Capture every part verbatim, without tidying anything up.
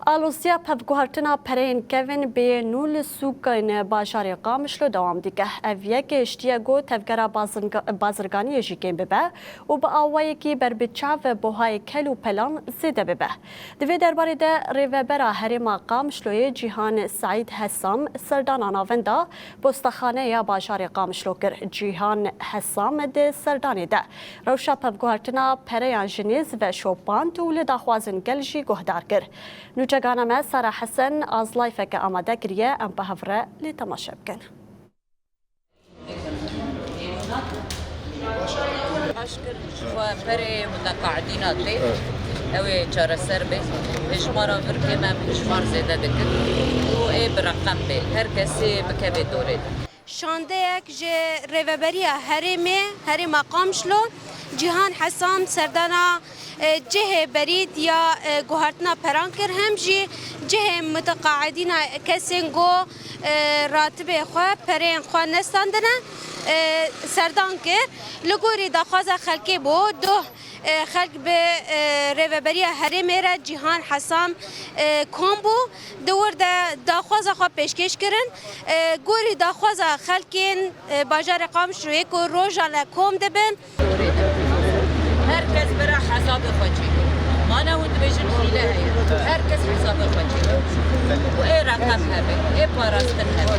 Alosiya pevguhertina pereyên kevin bê nû li sûkên bajarê Qamişlo dewam dike. Ev yek hiştiye ku tevgera bazirga-, bazirganiyê jî kêm bibe û bi awayekî berbiçav buhayê kel û pelan zêde bibe. Di vê derbarê de rêvebera herêma Qamişloyê Cîhan Seîd Hesam serdana navenda postexaneya bajarê Qamişlo kir. Cîhan Hesam di serdanê de rewşa pevguhertina pereyan ji nêz ve şopand û li daxwazên gel jî guhdar kir. Nûçegana me Sara Hesen azlayfeke amade kiriye, em bi hev re lê temaşe bikin. Baş kir, ji xwe perê muteqaidîna tê, ew ê çareser bê. Hejmara vir kêm e, hejmar zêde dikin û ê bi reqem bê. Her kesê bikeve dorê de. Şandeyek ji Rêveberiya Herêmê, Herêma Qamişlo, Cîhan Hesam serdana, e, cihê berîd ya, e, guhertina peran kir, hem jî cihê muteqaidîna kesên ku, e, ratibê xwe, pereyên xwe nestandine, e, serdan kir. Li gorî daxwaza xelkê bû, duh e, xelk bi, e, Rêveberiya Herêmê re Cîhan Hesam, e, kom bû. Di wir de daxwaza xwe pêşkêş kirin. E, gorî daxwaza xelkên, e, bajarê Qamişloyê ku rojan re kom dibin. Her kes bira hesabê xwe çêkir. Mane hûn dibêjin hîle heye. Her kes hesabê xwe çêkir. Û ê reqem hebe, ê parastin hebe.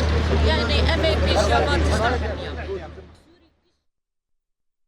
Yani em ê pêşiya van tiştan hemiya.